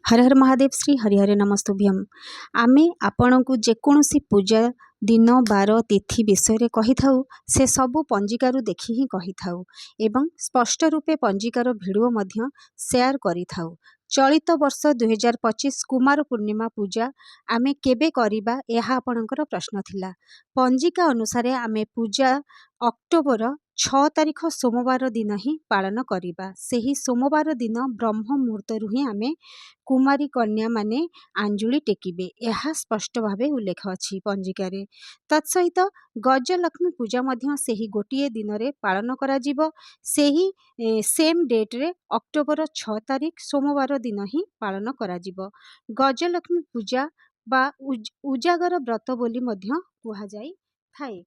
ହର ହର ମହାଦେବ, ଶ୍ରୀ ହରିହର ନମସ୍ତୁଭ୍ୟମ୍। ଆମେ ଆପଣଙ୍କୁ ଯେକୌଣସି ପୂଜା ଦିନ, ବାର, ତିଥି ବିଷୟରେ କହିଥାଉ, ସେ ସବୁ ପଞ୍ଜିକାରୁ ଦେଖି ହିଁ କହିଥାଉ ଏବଂ ସ୍ପଷ୍ଟ ରୂପେ ପଞ୍ଜିକାର ଭିଡ଼ିଓ ମଧ୍ୟ ସେୟାର କରିଥାଉ। ଚଳିତ ବର୍ଷ 2025 କୁମାର ପୂର୍ଣ୍ଣିମା ପୂଜା ଆମେ କେବେ କରିବା, ଏହା ଆପଣଙ୍କର ପ୍ରଶ୍ନ ଥିଲା। ପଞ୍ଜିକା ଅନୁସାରେ ଆମେ ପୂଜା ଅକ୍ଟୋବର 6 ତାରିଖ ସୋମବାର ଦିନ ହିଁ ପାଳନ କରିବା। ସେହି ସୋମବାର ଦିନ ବ୍ରହ୍ମ ମୁହୂର୍ତ୍ତରୁ ହିଁ ଆମେ କୁମାରୀ କନ୍ୟାମାନେ ଆଞ୍ଜୁଳି ଟେକିବେ, ଏହା ସ୍ପଷ୍ଟ ଭାବେ ଉଲ୍ଲେଖ ଅଛି ପଞ୍ଜିକାରେ। ତତ୍ସହିତ ଗଜଲକ୍ଷ୍ମୀ ପୂଜା ମଧ୍ୟ ସେହି ଗୋଟିଏ ଦିନରେ ପାଳନ କରାଯିବ। ସେହି ସେମ୍ ଡେଟ୍ରେ ଅକ୍ଟୋବର 6 ତାରିଖ ସୋମବାର ଦିନ ହିଁ ପାଳନ କରାଯିବ। ଗଜଲକ୍ଷ୍ମୀ ପୂଜା ବା ଉଜାଗର ବ୍ରତ ବୋଲି ମଧ୍ୟ କୁହାଯାଇଥାଏ।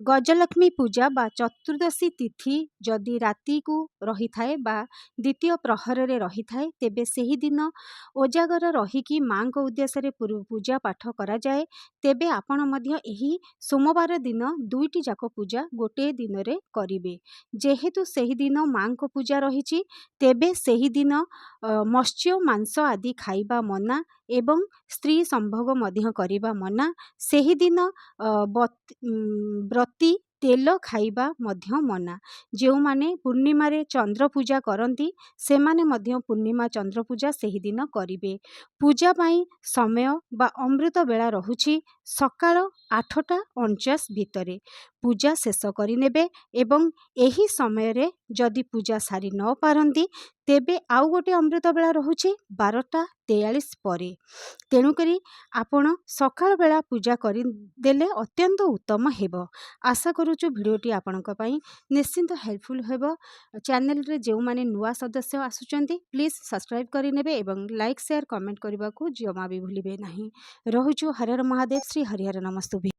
ଗଜଲକ୍ଷ୍ମୀ ପୂଜା ବା ଚତୁର୍ଦ୍ଦଶୀ ତିଥି ଯଦି ରାତିକୁ ରହିଥାଏ ବା ଦ୍ୱିତୀୟ ପ୍ରହରରେ ରହିଥାଏ, ତେବେ ସେହିଦିନ ଉଜାଗର ରହିକି ମାଙ୍କ ଉଦ୍ଦେଶ୍ୟରେ ପୂଜା ପାଠ କରାଯାଏ। ତେବେ ଆପଣ ମଧ୍ୟ ଏହି ସୋମବାର ଦିନ ଦୁଇଟି ଯାକ ପୂଜା ଗୋଟିଏ ଦିନରେ କରିବେ। ଯେହେତୁ ସେହିଦିନ ମାଙ୍କ ପୂଜା ରହିଛି, ତେବେ ସେହିଦିନ ମତ୍ସ୍ୟ, ମାଂସ ଆଦି ଖାଇବା ମନା ଏବଂ ସ୍ତ୍ରୀ ସମ୍ଭୋଗ ମଧ୍ୟ କରିବା ମନା। ସେହିଦିନ ବ୍ରତୀ ତେଲ ଖାଇବା ମଧ୍ୟ ମନା। ଯେଉଁମାନେ ପୂର୍ଣ୍ଣିମାରେ ଚନ୍ଦ୍ର ପୂଜା କରନ୍ତି, ସେମାନେ ମଧ୍ୟ ପୂର୍ଣ୍ଣିମା ଚନ୍ଦ୍ର ପୂଜା ସେହିଦିନ କରିବେ। ପୂଜା ପାଇଁ ସମୟ ବା ଅମୃତ ବେଳା ରହୁଛି ସକାଳ 8:49 ଭିତରେ ପୂଜା ଶେଷ କରିନେବେ ଏବଂ ଏହି ସମୟରେ ଯଦି ପୂଜା ସାରି ନ ପାରନ୍ତି, ତେବେ ଆଉ ଗୋଟିଏ ଅମୃତ ବେଳା ରହୁଛି 12:43 ପରେ। ତେଣୁକରି ଆପଣ ସକାଳ ବେଳା ପୂଜା କରିଦେଲେ ଅତ୍ୟନ୍ତ ଉତ୍ତମ ହେବ। ଆଶା କରୁଛୁ ଭିଡ଼ିଓଟି ଆପଣଙ୍କ ପାଇଁ ନିଶ୍ଚିନ୍ତ ହେଲ୍ପଫୁଲ୍ ହେବ। ଚ୍ୟାନେଲରେ ଯେଉଁମାନେ ନୂଆ ସଦସ୍ୟ ଆସୁଛନ୍ତି, ପ୍ଲିଜ୍ ସବସ୍କ୍ରାଇବ୍ କରିନେବେ ଏବଂ ଲାଇକ୍, ସେୟାର, କମେଣ୍ଟ କରିବାକୁ ଜମା ବି ଭୁଲିବେ ନାହିଁ। ରହୁଛୁ। ହର ହର ମହାଦେବ, ଶ୍ରୀ ହରିହର ନମସ୍ତୁଭ୍ୟମ୍।